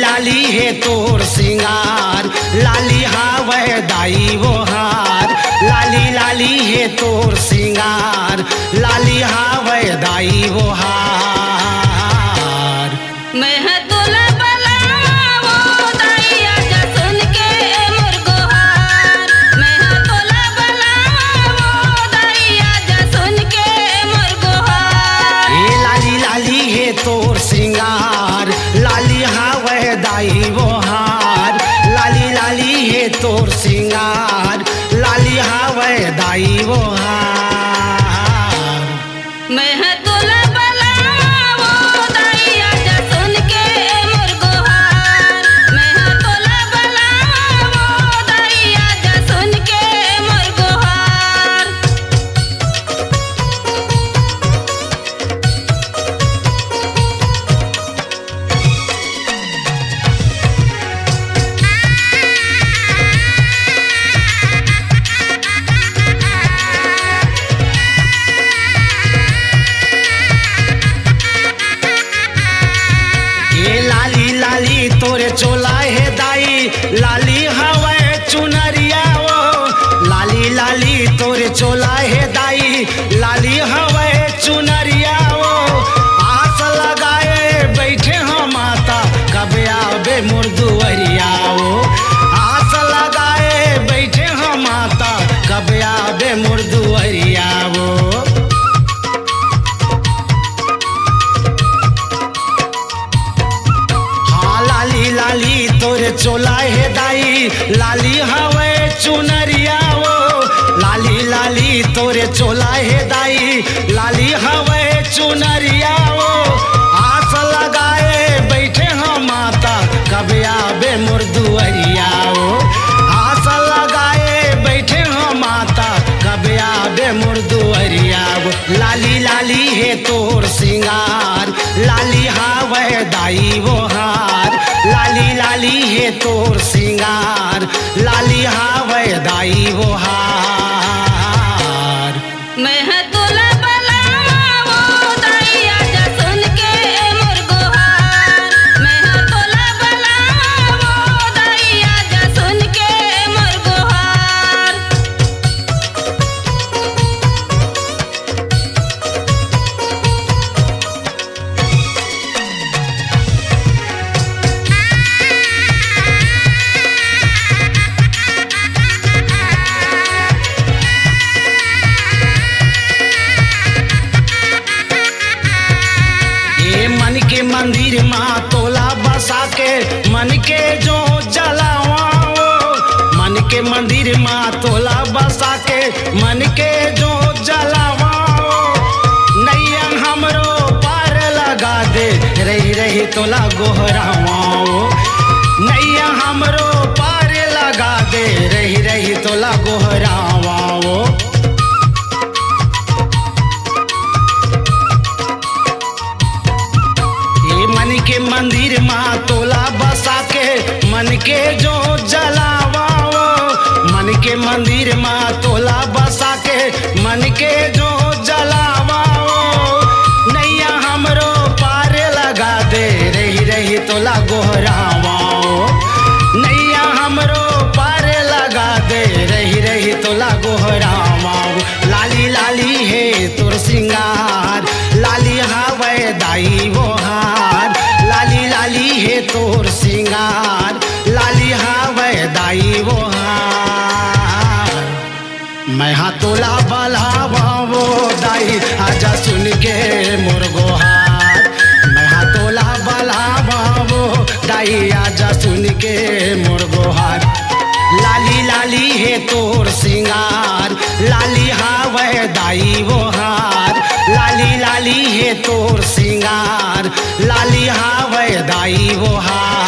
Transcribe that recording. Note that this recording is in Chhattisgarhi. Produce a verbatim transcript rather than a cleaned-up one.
लाली हे तोर सिंगार, लाली हावय दाई वो हार। लाली लाली हे तोर सिंगार, लाली हावय दाई वो हार। मैं ह तोला बलावो दाई, आजा सुन के मोर गोहार। मैं ह तोला बलावो दाई, आजा सुन के मोर गोहार। ए लाली लाली हे तोर सिंगार, लाली हावय दाई वो हार। लाली लाली हे तोर सिंगार, लाली हावय दाई वो हार। मैं ह तोला बलावो दाई, आजा सुन के मोर गोहार। मैं ह तोला बलावो दाई, आजा सुन के मोर गोहार। ए लाली लाली तोरे चोला हे दाई, लाली हवय चुनरिया ओ। लाली लाली तोरे चोला हे दाई, लाली हवय चुनरिया ओ। आस लगाए बैठे हम माता, कब आबे मोर दुआरिया ओ। आस लगाए बैठे हम माता, कब आबे मोर दुआरिया ओ। हाँ लाली लाली तोरे चोला हे दाई, लाली हवय चुनरिया ओ। लाली लाली तोरे चोला हे दाई, लाली हवय चुनरिया ओ। आस लगाए बैठे हम माता, कब आबे मोर दुआरिया ओ। आस लगाए बैठे हम माता, कब आबे मोर दुआरिया ओ। लाली लाली हे तोर सिंगार, लाली हावय दाई वो हार। लाली लाली हे तोर सिंगार, लाली हावय दाई वो हार। मैं ह तोला बलावो दाई, आजा सुन के मोर गोहार। मैं ह तोला बलावो दाई, आजा सुन के मोर गोहार। ए मन के मंदिर मा तोला बसा के, मन के जोत जलावा ओ। मन के मंदिर मा तोला बसा के, मन के जोत जलावा ओ। नैया हमरो पार लगा दे, रहि रहि तोला गोहरावा ओ। नैया हमरो पार लगा दे, रहि रहि तोला गोहरावा ओ। ए मन के मंदिर मा तोला बसा के, मन के जोत जलावा ओ। मन के मंदिर मा तोला बसा के, मन के जोत जलावा ओ। नैया हमरो पार लगा दे, रहि रहि तोला गोहरावा ओ। नैया हमरो पार लगा दे, रहि रहि तोला गोहरावा ओ। लाली लाली हे तोर सिंगार, लाली हावय दाई वो हार। लाली लाली हे तोर सिंगार, लाली हावय दाई वो हार। मैं हा तोला बलावो दाई, आजा सुन के मोर गोहार। मैं हा तोला बलावो दाई, आजा सुन के मोर गोहार। लाली लाली हे तोर सिंगार, लाली हावय दाई वो हार। लाली लाली हे तोर सिंगार, लाली हावय दाई वो हार।